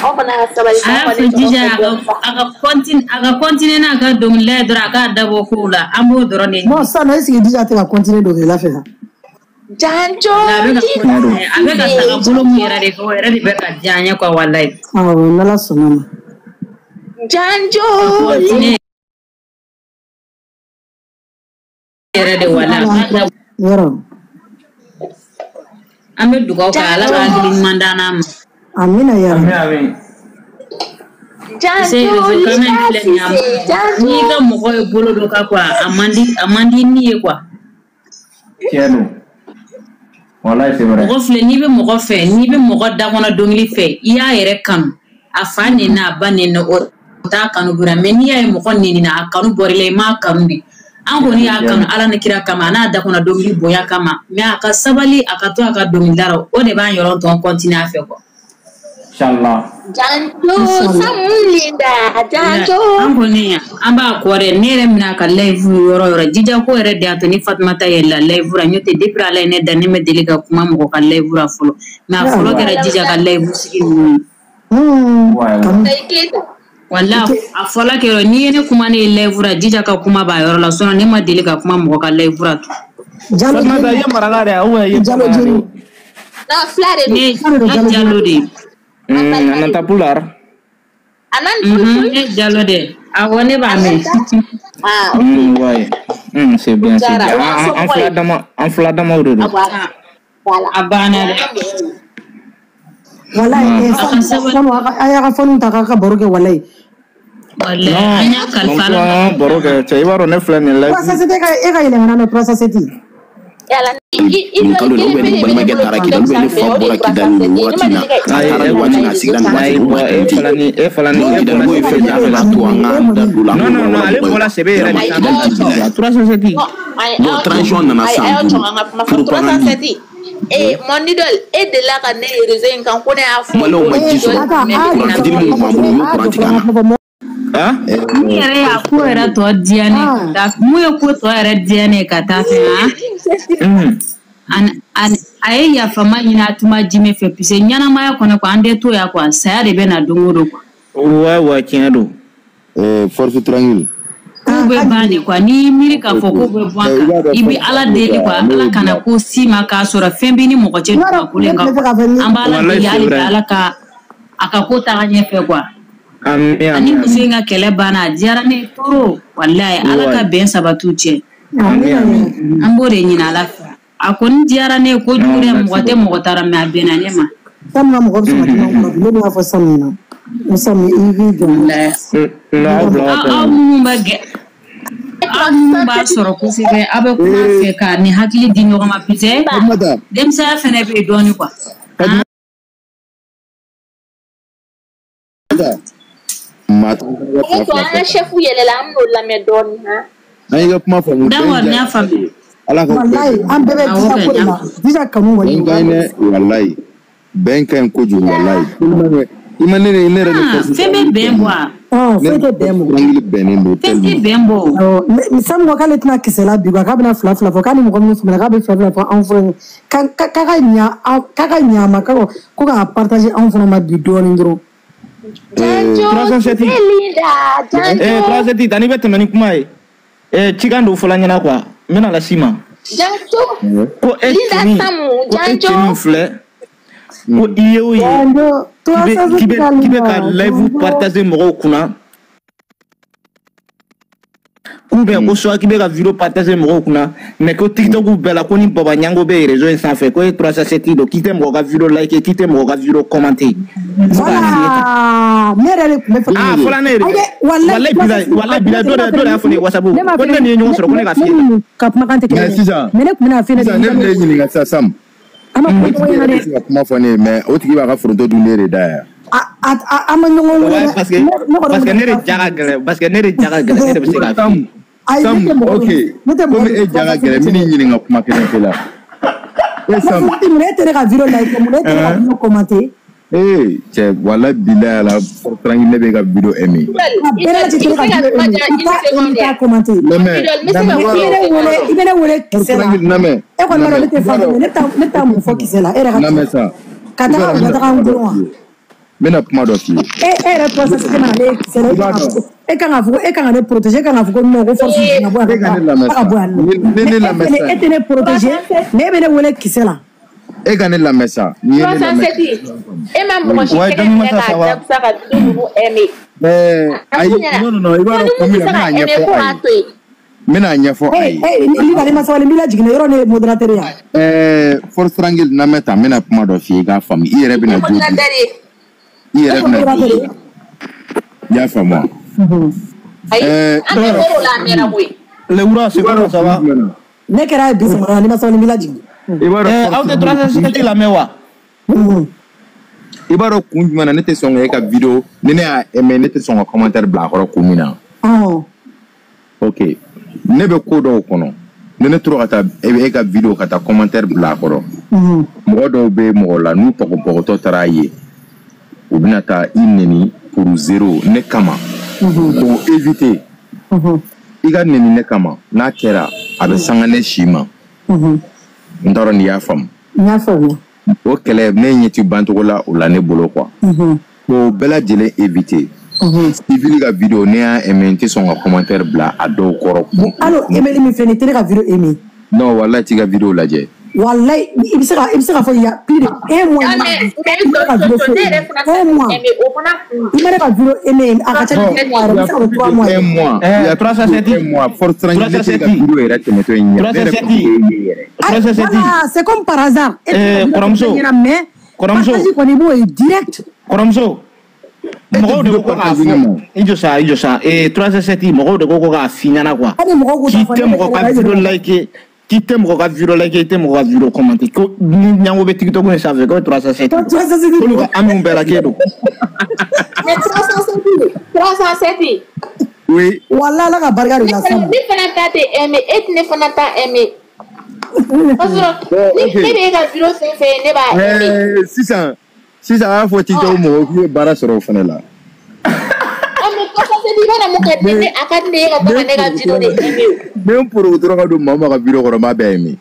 Aw fana ka sabali. A y'a fɔ Jija a ka continuer n'a ka dɔnkilida ye dɔrɔn, a k'a dabɔ kow la, an b'o dɔrɔn de ɲini. Bon, sisan nɔ, est ce que Dija tɛ ka continuer dɔnkilida fɛ? Janjo. A bɛ ka continuer, a bɛ ka taga bolo mun yɛrɛ de kɛ, o yɛrɛ de bɛ ka diya an ye quoi, walayi. Awɔ, n'Ala sɔnna ma. Janjo. Continuer yɛrɛ de, walayi, a k'a dabɔ. Yɔrɔ. An bɛ dugawu kɛ, Ala ka hakili ɲuman d'an n'a ma. Amina yarabi. Amin, amin. Parce que Janjo réseau kan in Linda filɛ nin ye, a Cissé. man n'i Janjo. ka mɔgɔ ye bolo dɔ kan quoi, a man di ni ye quoi. Tiɲɛ don. Walayi, c'est vrai. Mɔgɔ filɛ, n'i bɛ mɔgɔ fɛ, n'i bɛ mɔgɔ da kɔnɔ dɔnkili fɛ, i y'a yɛrɛ kanu, a fa nɛni, a ba nɛni, o t'a kanu bɔra. Mais n'i y'a ye mɔgɔ nɛnina, a kanu bɔra i la, i m'a kanu de. An kɔni y'a Tiɲɛ kanu don. Ala ni kira kama, a n'a da kɔnɔ dɔnkili bonya kama, mais a ka sabali, a ka to a ka dɔnkilida la, o de b'an yɔrɔ tɔn continuer a fɛ quoi. Inshallah. Janjo Inshallah. Samu Linda. Janjo. An kɔni an b'a kɔ dɛ. Ne yɛrɛ mina ka live yɔrɔ yɔrɔ, Jija ko yɛrɛ de y'a to ni Fatumata yɛlɛla live la. N'o tɛ, depuis Ala ye ne da, ne ma deli ka kuma mɔgɔ ka live la fɔlɔ, mais a fɔlɔ kɛra Jija ka live sigi ninnu ye. Ouais, ouais. Kanu. Sayi Keita. Wala a fɔlɔ kɛra n'i ye ne kuma ne ye live la, Jija ka kuma b'a yɔrɔ la, sinon ne ma deli ka kuma mɔgɔ ka live la tun. Jalo Fatumata, i jeni. ye maraka de ye ou bien i ye Jalo bamanan de jeni. ye? Non, fila de don. Ne Jalo don, ne Jalo Jalo jeni. de ye. An balima Ananta de don. Pular. A nani fulful. Ne Jalo de, awɔ, ne b'a A mɛn. nani ta. Ah, ok. Ouais. C'est O bien, c'est diyara. bien. O y'an An somɔgɔ fila ye. dama, an fila damaw de A don. voilà. Voilà. A O banna y'an dɛ. ka mɔgɔw ye. Walayi, Mm. eh, A ka Samu, sabali. Samu, a y'a ka fɔniw ta k'a ka baro kɛ, walayi. Walayi, an Non, y'a kalifa donc Ala ma. an baro kɛ cɛ, i b'a dɔn ne filɛ nin live 307, e ka yɛlɛma na 307. Yala i Nin dɔn kalo in na, kelen ou bien pe ni de bɛ ne balimakɛ bolo taara TikTok Kidali, ou bien ni sanfɛ, fa o de ye bɔra Kidali 307 nin ye. Ne ma wagati in na, deli ka a Ayi, taara e nin bɔn waati in na, a réseau sigira nin sanfɛ. waati ayi in na, o bɔn ma e tɛ. fana ni e fana ni Donc e Kidali bɔra ko ye sɛbɛ fɛn de de ye, a sanfɛ. b'a to an E k'an da mɔni. don la, an Non k'o non non, walawala ale mɔgɔ ye bɔra quoi. sɛbɛ yɛrɛ de Vraiment Ayi, sanfɛ. aw Kidali y'aw ti jɔ. bila. 307. Non, ayi, Bon, aw jɔ. transition nana Ayi, san aw y'aw jɔ 5, an ka kuma fɔ. propagande 307. Eh, mon idole, e delila ka ne ye réseau in kan ko ne y'a fɔ Maliyɛnw ko ma ji Eh, sɔrɔ, idole attends, jumɛn a bɛ ne kuran na. fitinin jɔ min tun b'an bolo, u y'o a kuran jɔ tigɛ fɔlɔ an an ka na. kuma fɔ. Hein? Min yɛrɛ y'a ko yɛrɛ tɔ diya ne ye ka Ah, taa, mun ye ko tɔ yɛrɛ diya ne ye ka taa fɛ han. A ye yafama ɲini a tuma jimɛ fɛ, parce que ɲɛnamaya kɔnɔ quoi, an tɛ to yan quoi, saya de bɛ na don o don quoi. Ouais ouais, tiɲɛ don. Force tranquille. Kow ah, bɛ ka ban de jigin. quoi, n'i y'i miiri k'a fɔ ko bɛ bɔ an I kan, b'a dɔn i bɛ force Ala tranquille deli quoi, ne Ala y'o kana bila. ko si ma k'a sɔrɔ fɛn b'i ni mɔgɔ cɛ I b'a dɔn, dugumakolo ne in tun kan bɛ fɛ quoi. k'a fɔ ni An b'a Ala Walayi, deli c'est hali bi vrai. Ala ka a ka ko taga ɲɛfɛ quoi. Amin, Ani amin, muso amin. in ka kɛlɛ banna, a diyara ne ye trop, walayi, Ala ka Ouais. bɛn sabati u cɛ. Amin, Amina amin. yarabi. An b'o de ɲini Ala fɛ. A kɔni diyara ne ye kojugu Non, dɛ, merci mɔgɔ tɛ beaucoup. mɔgɔ taara, mais a bɛnna ne ma. Samu ka mɔgɔ bɛ sɔn ka kuma kɔnɔ bi, ne bɛna fɔ Samu ɲɛna. N Samu, i k'i jɔ. Walayi. Non, aw bila Aw aw aw tɛ. minnu bɛ gɛ, aw minnu b'a sɔrɔ kosɛbɛ, aw bɛ kuma Ee, fɛ ka nin hakili di ɲɔgɔn ma, parce que Fatumata, denmisɛnya fɛnɛ bɛ yen dɔɔnin quoi. Fatumata, maa tan ka O fila to fila an ka fɔ. chef yɛlɛla, an bɛn'o lamɛn dɔɔni han. An y'i ka kuma faamu, bɛn D'accord, n diya y'a faamuya. Ala k'aw bɛɛ Walayi, dɛmɛ. an bɛɛ bɛ Awɔ Dija kɛ, ko n de y'a la. faamu. Dija kanu kɔni, Bɛn o ka b'a ɲi dɔn. dɛ, walayi. Bɛn ka ɲi kojugu, walayi. Tellement que i ma ne ne yɛrɛ ni Ah, force fɛn bɛ tranquille bɛn bɛnnen bɔ a? Ah, ne foyi ni tɛ bɛn force bɔ. tranquille bɛnnen don Fɛn tɛ tellement. bɛn bɔ o. Awɔ, mais Samu ko k'ale tɛna kisɛ la bi quoi, k'a bɛna fila fila fɔ, k'a ni mɔgɔ minnu famana, k'a bɛ fila fila fɔ anw fana ye. K'a ka ɲa k'a ka ɲa a ma, ko k'a partager anw fana ma bi dɔɔnin dɔrɔn. Janjo 307. Cissé Linda. Eh, Janjo. 307, ani bɛ tɛmɛ ni kuma ye. Eh, cikan dɔ fɔla ɲɛna quoi. N bɛna las'i ma. Janjo. Ko e Linda cɛnin, Samu. ko e Janjo. cɛnin filɛ, ko i ye o ye Janjo, k'i bɛ 307 k'i bɛ ka k'i bɛ ka Linda, live janjo. partager mɔgɔw kunna, k'u bɛ ko soit k'i bɛ ka vidéo partager mɔgɔw kunna, mais ko TikTok bɛɛ la, ko ni Baba Ɲango bɛ réseau in sanfɛ, ko e 307 don, k'i tɛ mɔgɔ ka vidéo like, k'i tɛ mɔgɔ ka vidéo commenter. Fo k'a f'i ye tan. Voilà, ne yɛrɛ de tun bɛ fɛ. Ah, fɔla ne yɛrɛ. Ayi dɛ, walayi, Walayi bilayi, 307, walayi ne bilayi, ne dɔ m'a de dɔ de y'a fɔ ne ye WhatsApp ne m'a ko f'i ne nin ye ɲɔgɔn ne sɔrɔ, ko ne ne ka ne f'i ye tan. ni ka kumakan tɛ Mais kelen ye. sisan, Mais ne tun bɛna f'i ɲɛna de sisan ne Dija bɛna e ɲininka sisan Sam. An ma O kuma tigi ɲɔgɔn yɛrɛ ɲɛna bɛ dɛ. se ka kuma fɔ ne ye, mais o tigi b'a ka foronto dun ne de da yan. A ma ɲɔgɔn wele Ouais, dɛ. parce que Ne kɔni parce que bɛna ne de taa ja f'i ka ye. gɛlɛn, parce que ne de ja ka gɛlɛn, ne de bɛ se k'a f'i Sam, ye. Ayi, ne Sam, tɛ mɔgɔ ok. dɔn. Ne tɛ mɔgɔ Komi dɔn e ja ka 307 gɛlɛn, n cɛ bɛn'i dɛ. ɲininka kuma kelen pe la. E Sam, 307, mun e tɛ ne ka vidéo like, mun e tɛ ne ka vidéo commenter? Ee cɛ, walayi bilayi ala, force tranquille, ne bɛ ka vidéo aimer. Idole, A bɛɛ Idole, lajɛlen i tɛ bɛ ne se ka ka vidéo kuma aimer. diya I une t'a aimer, seconde i t'a ya. commenter. Lamɛn, Idole, n bɛ se lamɛn, ka Mais kuma i bɛ une ne wele, seconde. i bɛ ne wele force kisɛ la. tranquille, lamɛn, E kɔni b'a dɔn lamɛn, ne tɛ i b'a fan fɛ, dɔn, mais ne bɛ taa mun fɔ kisɛ la? E yɛrɛ ka lamɛn tiɲɛ. sa, Ka i b'a taga dɔn u n ka bɛna taga n kuma dɔ gulon wa? f'i ye. N bɛna kuma dɔ f'i ye. E yɛrɛ 307 mana ne kisɛ la, e kan k'a fɔ e kan ka ne protéger, e kan k'a fɔ ko non, ko force ka bɔ yan. E ka ne lamɛn ka bɔ yan nɔ. Ni ne lamɛn E tɛ ne protéger, mais e bɛ ne wele kisɛ la. E ka ne lamɛn sa. N'i ye ne lamɛn. 307, e ma mɔgɔ si tɛgɛ minɛ k'a jagosa ka vidéo ninnu aimer. Ayi, non non non, i b'a dɔn kun min na, n bɛna ɲɛfɔ a ye. N bɛna ɲɛfɔ a ye. Liba, ne ma sabali, n b'i lajigin yɔrɔ ne ye modérateur ye. Force tranquille, lamɛn tan, n bɛna kuma dɔ f'i ye i k'a faamu. I yɛrɛ bɛna jo di. I yɛrɛ bɛna jo di. I y'a faamu wa? Ayi, an bɛ bɔr'o la a mɛnna koyi. Lewura, c'est comment ça va? Ne kɛra ye bi sɔgɔma la, ne ma sabali, n b'i lajigin. I b'a dɔn. Aw tɛ 307 lamɛn wa? I b'a dɔn kun jumɛn na ne tɛ sɔn ka e ka vidéo, ni ne y'a aimé, ne tɛ sɔn ka commentaire bila a kɔrɔ kun min na. Ok, ne bɛ ko dɔw kɔnɔ, ni ne tora ka taa e ka vidéo ka taa commentaire bila a kɔrɔ, mɔgɔ dɔw bɛ mɔgɔ la n'u pɔgɔpɔgɔtɔ taara a ye, u bɛna taa i neni pour zéro ne kama. K'o éviter. I ka neni ne kama, n'a kɛra a bɛ sanga ne si ma. N t'a dɔn n'i y'a faamu. N y'a faamu. O kɛlɛ ne ɲɛ ti bancogo la o la ne bolo quoi. K'o bɛɛ lajɛlen éviter. Civil ka vidéo ne y'a aimé, n tɛ sɔn ka commentaire bila a dɔw kɔrɔ. Allo, aimé min filɛ nin ye, tɛ ne ka vidéo aimé. Non, walahi t'i ka vidéo lajɛ. Walahi, i bɛ se ka fɔ il y a plus de un mois. Mais I ma ne ka vidéo aimé. Un mois. I ma ne ka vidéo aimé, a ka ca ni un mois yɛrɛ, i bɛ se ka fɔ 3 mois. Un mois. Il y a 307. Un mois. Force tranquille, ne tɛ ka vidéo yɛrɛ tɛmɛtɔ in ɲɛ. 307. 307. Voilà, c'est comme par hasard. Kɔrɔmuso. Mais Kɔrɔmuso. partage kɔni i b'o ye direct. Kɔrɔmuso. Mɔgɔw de ko k'a fɔ, i jɔ sa, i jɔ sa, 307, mɔgɔw de ko k'a f'i ɲɛna quoi. Hali mɔgɔw k'u ta K'i fɔ tɛ ne mɔgɔ ka bɛ vidéo like, k'i tɛ mɔgɔ ka vidéo like, i tɛ mɔgɔ ka vidéo commenter, ko ni ɲango bɛ TikTok in sanfɛ ko 307. 307. Olu ka amiw bɛɛ la k'e don. Mais 307, 307. Oui. Walahi, Ala ka barika de la s'an ma. Ne fana ta tɛ aimer, e tɛ ne fana ta aimer. Parce que ni ne bɛ e ka vidéo fɛn fɛn ye, ne b'a aimer. Sisan sisan a y'a fɔ TikTok mɔgɔw k'u ye baara sɔrɔ o fana la. Mais 307, i b'a mun kɛ ne, a ka di ne ye ka to ka ne ka vidéo de aimer o. N bɛ n porokoto dɔrɔn ka don maa o maa ka vidéo kɔrɔ, n b'a bɛɛ aimer.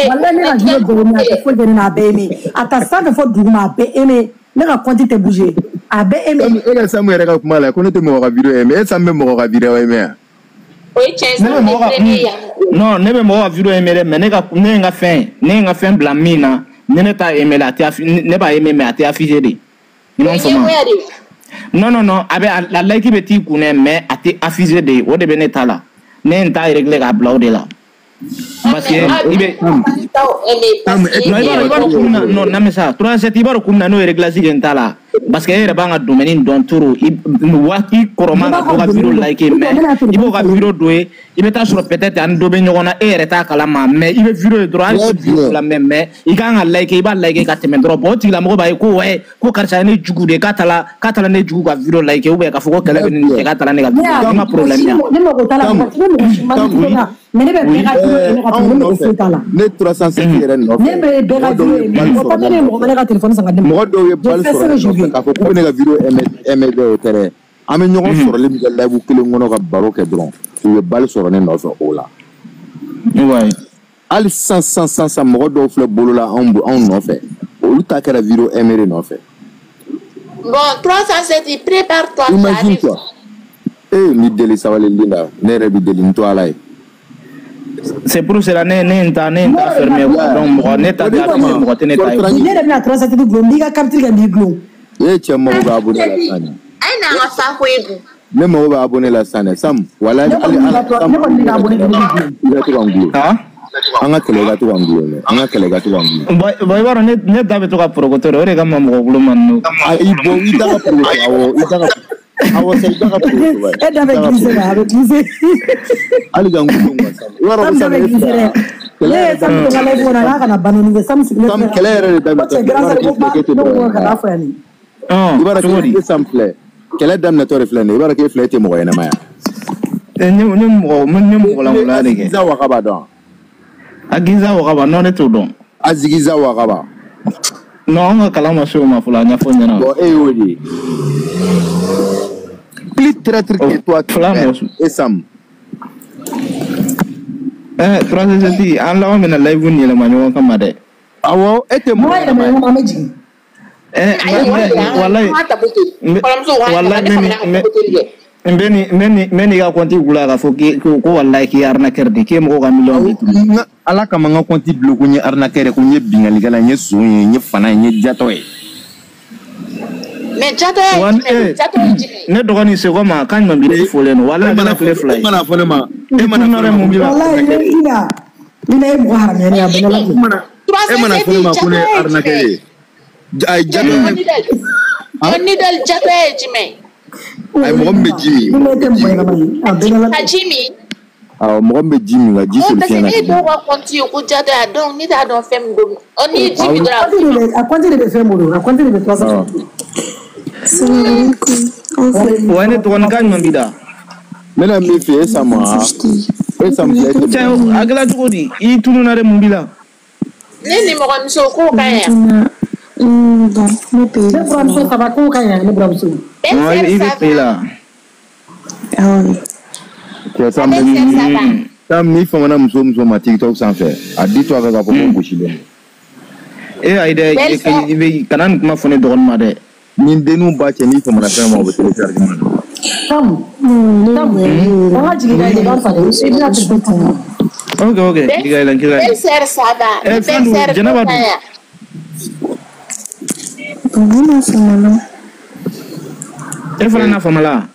Walahi, ne ka vidéo bɛɛ aimé, a tɛ foyi kɛ ne na, a bɛɛ aimé. A ta sanfɛ fɔ duguma, a bɛɛ aimé. Ne ka compte tɛ bouger, a bɛɛ aimé. E ka Samu yɛrɛ ka kuma la, ko ne tɛ mɔgɔ ka vidéo aimer, e Samu bɛ mɔgɔ ka vidéo aimer yan. O ye tiɲɛ ye. Ne bɛ mɔgɔ ka non, ne bɛ mɔgɔ ka vidéo aimer dɛ, mais ne ka ne ye n ka fɛn, ne ye n ka fɛn bila min na, ni ne t'a aimer la, a tɛ, ne b'a aimer mais a tɛ afficher de. I m'a faamu? Non non non, a bɛ la like bɛ t'i kun dɛ, mais a tɛ afficher de, o de bɛ ne ta la. Ne ye n ta régler k'a bila o de la. Parce que i bɛ non, i b'a dɔn kun min na, non, namɛ sa, 307, i b'a dɔn kun min na n'o ye réglage kɛ n ta la. Parce que e yɛrɛ b'an ka domaine dɔn trop, i waati kɔrɔman ka dɔ ka vidéo like, mais i b'o ka vidéo dɔ ye, i bɛ taa sɔrɔ peut-être ani dɔ bɛ ɲɔgɔn na, e yɛrɛ t'a kalama, mais i bɛ vidéo ye dɔrɔn, hali vidéo fila mɛn, mais i kan ka like, i b'a like ka tɛmɛ dɔrɔn. Bon, o tigilamɔgɔ b'a ye ko ouais, ko karisa ye ne jugu de ye, k'a taara ne jugu ka vidéo like, ou bien k'a fɔ ko kɛlɛ bɛ ne ni cɛ, k'a taara ne ka vidéo, i ma problème ya. Ne mago t'a la, mɔgɔ si ma ne la, mais ne bɛ bɛɛ ka vidéo aimer ka tɛmɛ, ne mago foyi t'a la. Ne 307 yɛrɛ nɔfɛ. Ne bɛ bɛɛ ka vidéo aimer, mɔgɔ tɛ ne mɔgɔ ma ne ka téléphone san ka di ne ma. Mɔgɔ dɔw ye bali sɔrɔ ne nɔfɛ k'a fɔ k'u bɛ ne ka vidéo aimer dɛ, o tɛ dɛ. An bɛ ɲɔgɔn sɔrɔli min kɛ live kelen kɔnɔ ka baro kɛ dɔrɔn, u ye bali sɔrɔ ne nɔfɛ o la. Hali sisan sisan sisan mɔgɔ dɔw filɛ bolo la anw nɔfɛ, olu ta kɛra vidéo aimer de nɔfɛ. Bon, 307, prépare-toi. Imagine toi. Ni deli sabali Linda, ne yɛrɛ bi deli n to Ala ye. C'est pour cela ne n ta fermé quoi. Donc mɔgɔ ne ta tɛ affiché, mɔgɔ tɛ ne ta ye. Ne yɛrɛ bɛna 307 gulon, n b'i ka capture kɛ n b'i gulon. E cɛ mago bɛ abonné la sisan dɛ. A ye n'an ka sako ye dun. Ne mago bɛ abonné la sisan dɛ, Samu. Walahi Ne kɔni b'i ka abonné kɛ, ne b'i gulon. I ka to ka n gulon. An ka kɛlɛ, i ka to ka n gulon dɛ. An ka kɛlɛ, i ka to ka n gulon. Bon, i b'a dɔn ne da bɛ to ka porokoto de, o de kama mɔgɔ gulon man di ne. Ayi, bon, i da ka porokoto, awɔ, i da ka. Awɔ, sa, i da ka porokoto wa. E da bɛ glisser dɛ, a bɛ glisser. Hali ka n gulon quoi, Samu. I b'a dɔn ko Samu da bɛ glisser dɛ. Ne ye Samu to ka live kɔnɔ, k'a kana banni kɛ, Samu sigilen Samu, kɛlɛ yɛrɛ de daminɛ. Ko cɛ grand sœur ko ba, ne ko kana fɔ yan nin. I b'a dɔn k'e Samu filɛ, kɛlɛ daminɛtɔ de filɛ nin ye, i b'a dɔn k'e filɛ, e tɛ mɔgɔ ɲɛnama ye. Ne mɔgɔ lankolon de kɛ. Azigiza Wakaba dɔn. Azigiza Wakaba, non, ne t'o dɔn. Azigiza Wakaba. Non, an ka kalan ma se o ma fɔlɔ, a ɲɛfɔ n ɲɛna. Bon, e y'o de ye. Plus traître que toi, et Sam. 307, an laban bɛna live nin yɛlɛma ɲɔgɔn kama dɛ. Awɔ, e tɛ mɔgɔ ɲɛnama ye. An bɛ jigin. Wallahi n ka compte gula k'a fɔ ko wallahi k'i ye arnaqueur de k'e mɔgɔw ka miliyɔn bɛ tunu. Ala kama n ka compte bilo ko n ye arnaqueur ko n ye binkannikɛla n ye son ye n ye fana ye n ye jatɔ ye. Mais jatɔ ye jumɛn jatɔ ye jumɛn? Ne dɔgɔnin seko ma k'a ɲuman b'i folen don wallahi mana tile fila ye. E mana fɔ ne ma e mana fɔ ne ma mun b'i la. Wallahi Lina ye mɔgɔ haramuyalen ye a bɛɛ la. E mana fɔ ne ma ko ne ye arnaqueur ye. Ayi jatɔ ye. Nidal jatɔ ye jumɛn? Ayi mɔgɔ min bɛ ji min. Ka ji min. Awɔ mɔgɔ min bɛ ji min ka ji soli fiɲɛ na. Parce que ne dɔw ka compte ye ko jatɔ ya donc ne t'a dɔn fɛn min don. Ɔ n'i ye ji min dɔrɔn. A compte de bɛ fɛn bolo a compte de bɛ 300. Wa ne dɔgɔnin ka ɲuman b'i da. N bɛna min f'i ye e Sama e Sama filɛ. Cɛ a kɛra cogo di i tununna dɛ mun b'i la. Ne ni mɔgɔmuso k'o ka ɲi yan. Bon, ne bɛ ne buramuso saba k'o ka ɲi ne buramuso. I bɛ pe la. Awɔ. Cɛ Sam n'i famana muso ma TikTok sanfɛ a di to a kan k'a fɔ ko gosilen don. E ayi dɛ i bɛ kana nin kuma fɔ ne dɔgɔnin ma dɛ. Ni denninw ba cɛ n'i famana fɛn ma o bɛ télécharger ma. Sam Sam an ka jigin ka yɛlɛ barisa dɛ i bɛna telefɔni ta. Ok ok k'i ka yɛlɛ k'i ka yɛlɛ. Belle-sœur ça va. Fɛn dun Jɛnɛba dun. Bon, ne ma famana. E fana n'a famala.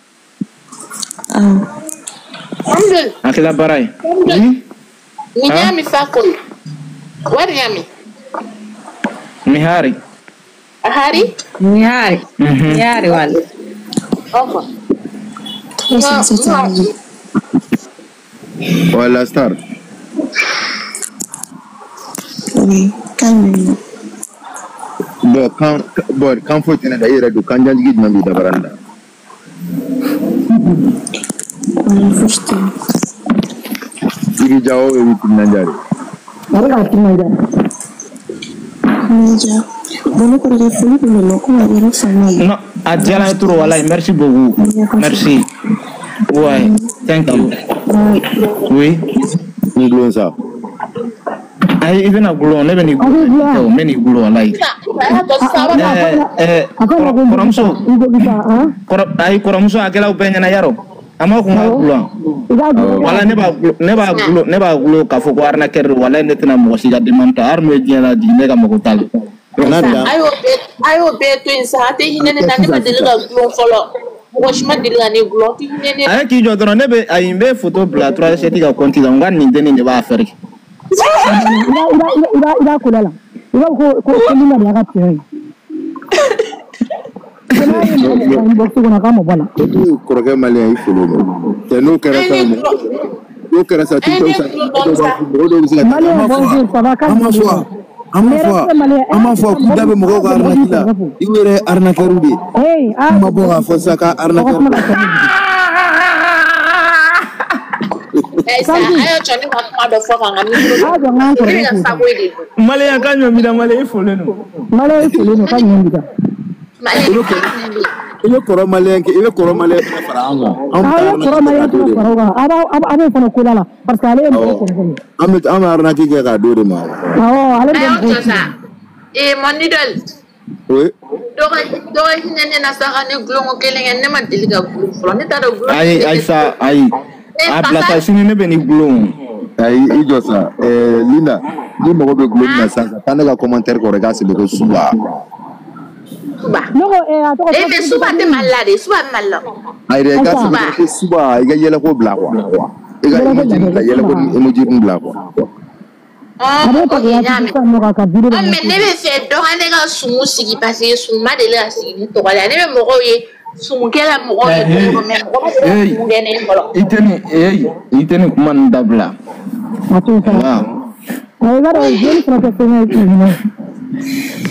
Awɔ. A kɛla baara ye. Ni ɲaami fa koyi. Wari ɲaami. Mi hari. A hari? Mi hari. Mi hari wala. Ok. Wala star. Oui, calme. Bon, kan foyi tɛ ne da i yɛrɛ don kanjantigi jumɛn b'i dabarani da. Fosi tɛ. I b'i ja o i b'i timinandiya de. A bɛ k'a timinandiya. Timinandiya. Bon ne kɔrɔkɛ foli tun bɛ n komi a kɛra fama ye. Non, a diyara n ye trop walayi merci beaucoup. Merci. Ouais, thank you. Oui. N gulon sa. Ayi i bɛna gulon ne bɛ n'i gulon n bɛ n'i gulon walayi. Kɔrɔmuso ayi kɔrɔmuso a kɛla bɛɛ ɲɛna yarɔ a ma kun ka gulon wala ne b'a gulon k'a fɔ ko arnaqueur don walayi ne tɛna mɔgɔ si ka demande ta hali n'o ye diɲɛ lajigin ne ka mɔgɔ t'a la. A y'o bɛɛ to yen sa a tɛ hinɛ ne na ne ma deli ka gulon fɔlɔ mɔgɔ si ma deli ka ne gulon tɛ hinɛ ne na. A ye k'i jɔ dɔrɔn ne bɛ ayi n bɛ photo bila 307 ka compte la n ka nin dennin de b'a fɛrɛ. I b'a ko la i b'a fɔ ko Lina de y'a ka tiɲɛ ye. Kɔrɔkɛ maliyɛn i folo don cɛ n'o kɛra sa n'o kɛra sa TikTok sa mɔgɔ dɔw bɛ se ka an m'a fɔ k'u da bɛ mɔgɔw ka arnaque la i yɛrɛ ye arnaqueur de ye an ma bɔ k'a fɔ sisan k'a arnaqueur don. Sa a y'o jɔ ne ka kuma dɔ fɔ ka n ka micro ne bɛ ka sago de don. Maliyɛn ka ɲɔ b'i la maliyɛn i folen don. Maliyɛn i folen don ka ɲɔ b'i la. I bɛ kɔrɔ maliyɛn kɛ i bɛ kɔrɔ maliyɛn fana fara an kan. Aw ye kɔrɔ maliyɛn fana fara o kan a b'o fana ko da la parce que ale ye mɔgɔ kɔrɔkɛ ye. An bɛ arnaque kɛ k'a d'o de ma. Awɔ ale de bɛ mɔgɔw ci. Ee mon idole. Oui. Dɔ ka hinɛ ne na sa ka ne gulon ko kelen kɛ ne ma deli ka gulon fɔlɔ ne t'a dɔn gulon. Ayi ayi sa ayi a bila sa sini ne bɛ n'i gulon. Ayi i jɔ sa Linda ni mago bɛ gulon min na sisan taa ne ka commentaire kɔrɔ i k'a sɛbɛn ko suba. Suba. Ne ko a tɔgɔ. Eh mais suba tɛ Mali la de suba bɛ Mali la. Ayi dɛ i k'a sɛbɛn ko suba i ka yɛlɛko bila quoi. I ka emoji bila yɛlɛko ni emoji bila quoi. Ok n y'a mɛn. Mais ne bɛ fɛ dɔ ka ne ka sumu sigi parce que sumu ma deli ka sigi ne tɔgɔ la ne bɛ mɔgɔw ye sumukɛla mɔgɔw ye cogo mais mɔgɔ ma deli ka sumu kɛ ne fɔlɔ. I tɛ nin kuma ninnu dabila. A t'o fɔ. I b'a dɔn joli fana tɛ fɛn ye.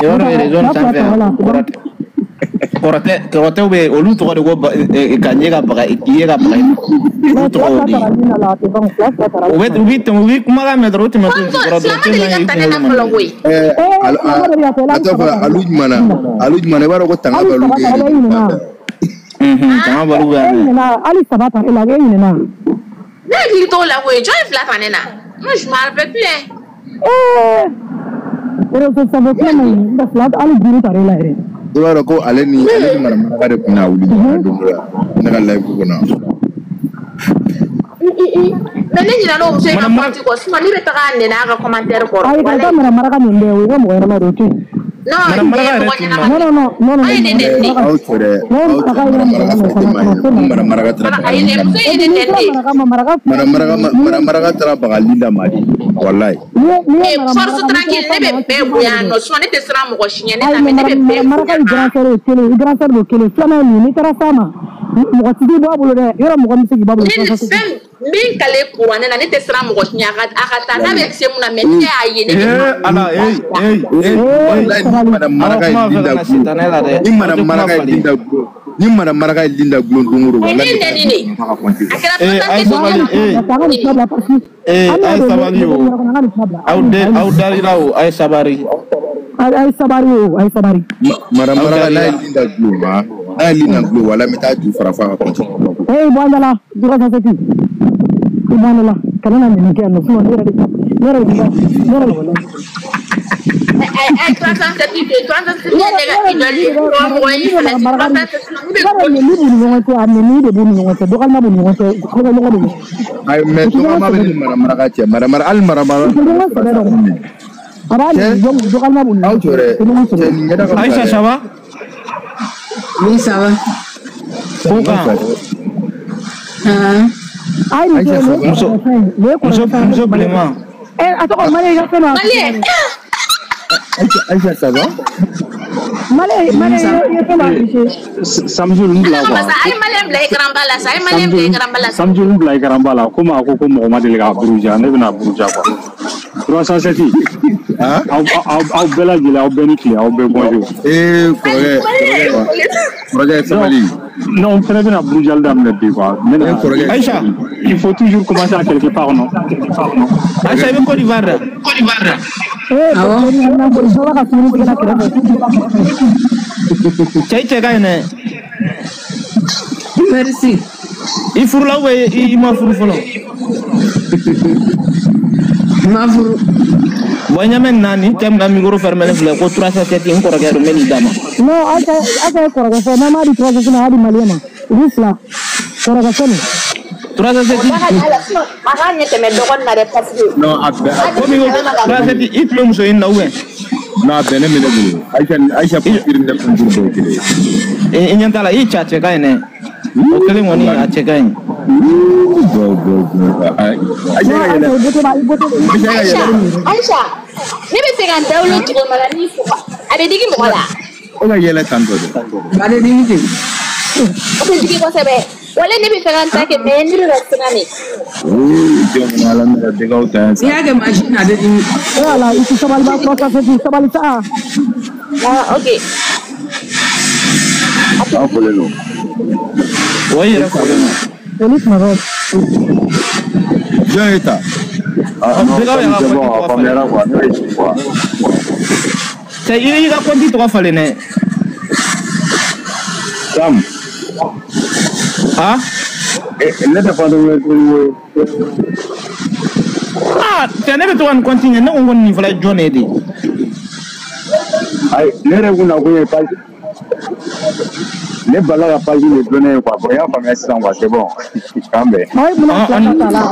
Yɔrɔ réseau sanfɛ kɔrɔtɛw bɛ olu tɔgɔ de ko ka ɲɛ ka baga i ye ka baga olu tɔgɔ o de ye. U bɛ tɛmɛ u bɛ kumakan mɛn dɔrɔn u tɛmɛ t'u jukɔrɔ dɔrɔn tellement i kunkolo man di. A tɛ fɔ alu jumɛn na i b'a dɔn ko tanga b'alu kɛ. Tanga b'alu kɛ. Hali saba ta e la e ɲinɛna. Ne hakili t'o la koyi jɔn ye fila ta ne na moi je m'en rappelle plus hein. Réseau sanfɛ kuma man ɲi n tɛ fila hali duuru ta e la yɛrɛ. I b'a dɔn ko ale ni maramaraka de tun na wuli ɲɔgɔn na don dɔ la ne ka live kɔnɔ. Mais ne ɲinɛna o muso in ka compte kɔ, sinon ne bɛ taga a nɛni a ka commentaire kɔrɔ. Ayi, ka taa maramaraka nin dɛ, o ye mɔgɔ ɲɛnama de ye, o to yen. Non, mɔgɔ ɲɛnama. Non, non, non, non. Ayi, ne nɛni. Aw cɛ dɛ, aw cɛ maramaraka fɛnɛ tɛ maa ye. Maramaraka taara Ayi, ne muso in ye ne nɛni de. Maramaraka taara baga Linda ma de, walayi. Force tranquille, ne bɛ bɛɛ bonya yan nɔ, sinon ne tɛ siran mɔgɔ si ɲɛ, ne ta mais ne bɛ bɛɛ bonya. Maraka ye grand frère ye kelen, i grand frère don kelen, filanan ye nin ye, n'i taara s'a ma, mɔgɔ ti bɔ a bolo dɛ, yɔrɔ mɔgɔ min bɛ se k'i bɔ a bolo. Ne ni fɛn min kale kuranɛ na, ne tɛ siran mɔgɔ si ɲɛ, a ka taa n'a bɛ se mun na, mais ni ne y'a ye ne bɛ. Ala, walayi, ni maramaraka ye Linda gulon, ni maramaraka ye Linda gulon, ni maramaraka ye Linda gulon don o don, walayi. Ne nɛni de. A kɛra A ye sabali o, aw darila o, a ye sabari. A ye sabari o, a ye sabari. Maramaraka n'a ye Linda gulon wa, n'a ye Linda gulon, walayi, n bɛ taa ju fara f'a ka compte. Ee, bɔ an da la, 307. I bɔ an da la, kana na nɛni kɛ yan nɔ, sinon ne yɛrɛ de, ne yɛrɛ de, ne yɛrɛ de. 307 307 ne ka idole ye, mɔgɔ ye fana 307 ne bɛ. Yɔrɔ nɛni b'u ni ɲɔgɔn cɛ, a nɛni de b'u ni ɲɔgɔn cɛ, dɔgɔyalima b'u ni ɲɔgɔn cɛ, kulonkɛ de. Ayi, mais dɔgɔyalima bɛ ne ni maramaraka cɛ, maramara hali maramara. A b'a nɛni, dɔgɔyalima b'u ni ɲɔgɔn cɛ. Aw cɛ dɛ, cɛ nin ɲɛda ka fisa dɛ. Aïcha, ça va? Oui, ça va. Ko kan. Ayi, muso muso bilenman. A tɔgɔ Male, i ka fɛn dɔ. Male. Aïcha, ça va? Male, Male, i ye fɛn dɔ affiché. Samsul n bila quoi. A ye Malien bila écran ba la sa, a ye Malien bila écran ba la sa. Samsul n bila écran ba la, komi a ko ko mɔgɔ ma deli k'a buruja, ne bɛna buruja quoi. 307. Aw bɛɛ lajɛlen, aw bɛɛ ni tile, aw bɛɛ bonjour. Ee kɔrɔkɛ, kɔrɔkɛ sabali. Non, n fɛnɛ bɛna burujali daminɛ bi quoi. N bɛna. Kɔrɔkɛ. Aïcha. Il faut toujours commencer à quelque part, non? Aïcha, i bɛ Côte d'Ivoire dɛ. Côte d'Ivoire dɛ. Awɔ. Cɛ, i cɛ ka ɲi dɛ. Merci. I furula ou bien i ma furu fɔlɔ? N ma furu. Bon, ɲamɛ na nin cɛ min ka micro fermé filɛ ko 307, n kɔrɔkɛ don, n bɛ nin d'a ma. Non, Aïcha, Aïcha ye kɔrɔkɛ fɛ, n'an m'a di 307 ma, a y'a di Malien ma. Olu fila, kɔrɔkɛ fɛ nin. 307. A ka ɲɛ tɛmɛ dɔgɔnin na dɛ, parce que. Non, a bɛɛ. Komi ko 307, i tun bɛ muso ɲini na ou bien? Non, a bɛnnen bɛ ne bolo. Aïcha, Aïcha posture ni ne posture bɛɛ ye kelen ye. I ɲɛ t'a la, i cɛ a cɛ ka ɲi dɛ. O kelen kɔni a cɛ ka ɲi. Aïcha ka yɛlɛ. Aïcha, Aïcha, ne bɛ fɛ ka n dawolo cogo min na n'i fo, a bɛ digi mɔgɔ la. O ka yɛlɛ tan tɔ dɛ. A bɛ digi ten. O bɛ digi kosɛbɛ. Wale ne bɛ fɛ ka n ta kɛ, mais ne bɛ ka siran de. Jɔn ala ne ka dɛgɛw ta yan sa. N'i y'a kɛ mansin na, a bɛ dimi. Voilà, i ti sabali ba 307, sabali sa. Ah, ok. Aw folen don. O yɛrɛ folen don. Olu tuma bɛ. Jɔn ye ta? Ah non, c'est bon, a faamuyara quoi, ne bɛ ci quoi. Cɛ, i y'i ka compte tɔgɔ falen dɛ. Sam. Ah? Ne tɛ fantôme ye tuguni koyi. Ah, cɛ, ne bɛ to ka nin compte ɲɛ, ne ko nin fana ye jɔn de ye de? Ayi, ne yɛrɛ kun nakun ye page. Ne balila ka page de dɔn ne ye quoi. Bon, n y'a faamuya sisan quoi, c'est bon. K'an bɛn. Ayi, mun na fila ta la.